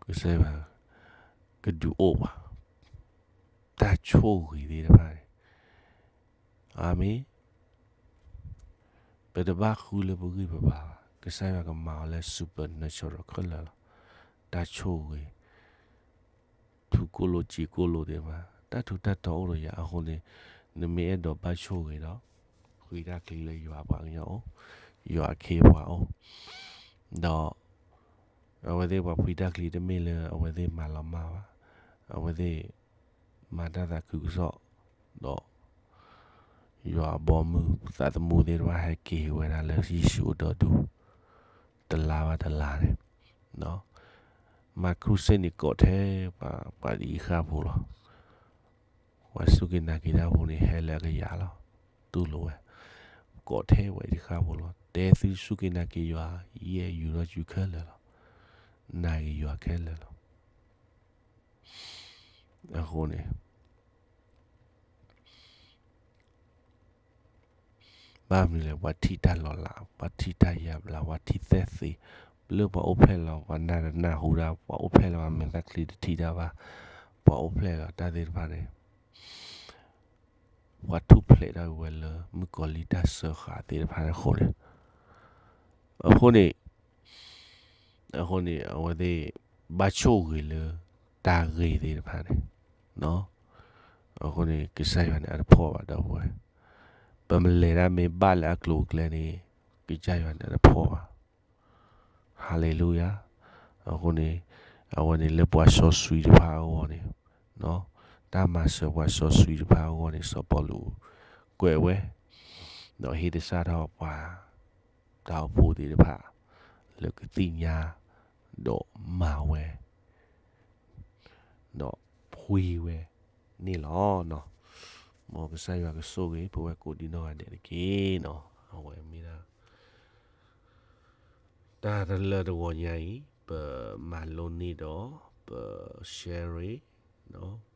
ကစၢ်ယွၤ ကဒုးအိၣ်ဘၣ်, တၢ်ဆိၣ်ဂ့ၤသ့ၣ်တဖၣ်န့ၣ်, အၤမ့ၣ်, ပတဘၣ်ဃုလၢပဂံၢ်ပဘါဘၣ်, ကစၢ်ယွၤကမၤအီၤလၢ supernatural ခဲလၢာ်လီၤ, တၢ်ဆိၣ်ဂ့ၤ ထူကိၣ်လိာ်စ့ကိၣ်လိာ်သ့ၣ်တဖၣ်, တၢ်ထူးတၢ်တီၤအိၣ်ဒီးယၤအဃိန့ၣ်, နမ့ၢ်အဲၣ်ဒိးဘၣ်ဆိၣ်ဂ့ၤဒီး, ဖှံတၢ်ချံလၢယွၤအပှၤကညီအိၣ်, ယွၤအခ့အပှၤအိၣ်, ဒီး အဝဲသ့ၣ်ပှၤဖှံတၢ်ချံတမ့ၢ်လၢအဝဲသ့ၣ်မၤလီၤမၢ်ဘၣ်, အဝဲသ့ၣ် မၤတၢ်သးခုကစီၣ်, ဒီး ယွၤအဘီမုၢ်သးသမူသ့ၣ်တဖၣ်ဟဲက့ၤဝဲဒၣ်လၢယ့ၣ်ၡူးအဒီဒူၣ်, တလါဘၣ်တလါန့ၣ်, မၤခရူၣ်စ့န့ၣ်ကိးထဲ ပှၤဒ်အံၤဃၣ်ဖိလီၤ, ပှၤစူၢ်က့ၤနာ်က့ၤတၢ်ဖိန့ၣ် ဟဲလၢအကယၤလီၤ, တူၢ်လိာ်ဝဲ, ကိးထဲပှၤဒ်အံၤဃၣ်ဖိလီၤ, တဲသုစူၢ်က့ၤနာ်က့ၤယွၤ, ယဲယူၤထီၣ်စုခဲလၢာ်လီၤ, နာ်က့ၤယွၤခဲလၢာ်လီၤ. အဃိန့ၣ် ဘၣ်မနုၤလဲၣ် ပှၤထံၣ်တၢ်လီၤလး, ပှၤထံၣ်တၢ်ယါဘျါ, ပှၤထံၣ်သဲၣ်သ့, ပျၢ်ပှၤအိၣ်ဖျဲၣ်လီၤ, ပှၤနၢ်တနၢ်ဟူဒၣ်, ပှၤအိၣ်ဖျဲၣ်လီၤ, ပှၤမဲာ်သၣ်ချံတထံၣ်တၢ်ဘၣ်, ပှၤအိၣ်ဖျဲၣ်လီၤတၢ်သ့ၣ်တဖၣ်န့ၣ် ပှၤထူၣ်ဖျဲးထီၣ်ဝဲလၢမုၣ်ကီၤလံၢ်တၢ်စၢဃာ်သ့ၣ်တဖၣ်အဃိန့ၣ်, အဃိန့ၣ်, အဃိန့ၣ် အဝဲသ့ၣ်ဘၣ်ဆိၣ်ဂ့ၤလၢတၢ်ဂ့ၤသ့ၣ်တဖၣ်န့ၣ်, အဃိန့ၣ် ကစၢ်ယွၤန့ၣ်အတဖှီၣ်ဘၣ်ဒီပုၢ်ဝဲ�ၢ်, ပမ့ၢ်လဲၤတၢ်မ့ၢ်ဘၣ်လၢအကျိၤအကျဲန့ၣ် ကစၢ်ယွၤန့ၣ်အတဖှီၣ်ဘၣ် ဟါလ့လူယၤ. အဃိန့ၣ် အဝဲန့ၣ်လၢပှၤစီဆှံတဖၣ်အဂီၢ်န့ၣ်, တၢ်မၤစၢၤပှၤစီဆှံတဖၣ်အဂီၢ်န့ၣ် စီၤပီလူးကွဲးဝဲ, ဒီးဟ့ၣ်သဆၣ်ထီၣ်ပှၤတၢ်အိၣ်ဖှိၣ်သ့ၣ်တဖၣ် လၢကသ့ၣ်ညါ ဒီးမၤဝဲ ဒီးဖှံဝဲန့ၣ်လီၤ. မ်ကစၢ်ယွၤကဆိၣ်ဂ့ၤ ပဝဲကိးဒံနီၢ်ဂၤဒဲးတက့ၢ်နီၤ. အဝဲမ့ၢ်ဒၣ် တၢ်တလၢတဂီၤညါအံၤ ပမၤလိန့ၢ်ဒီး ပ share နီၤ.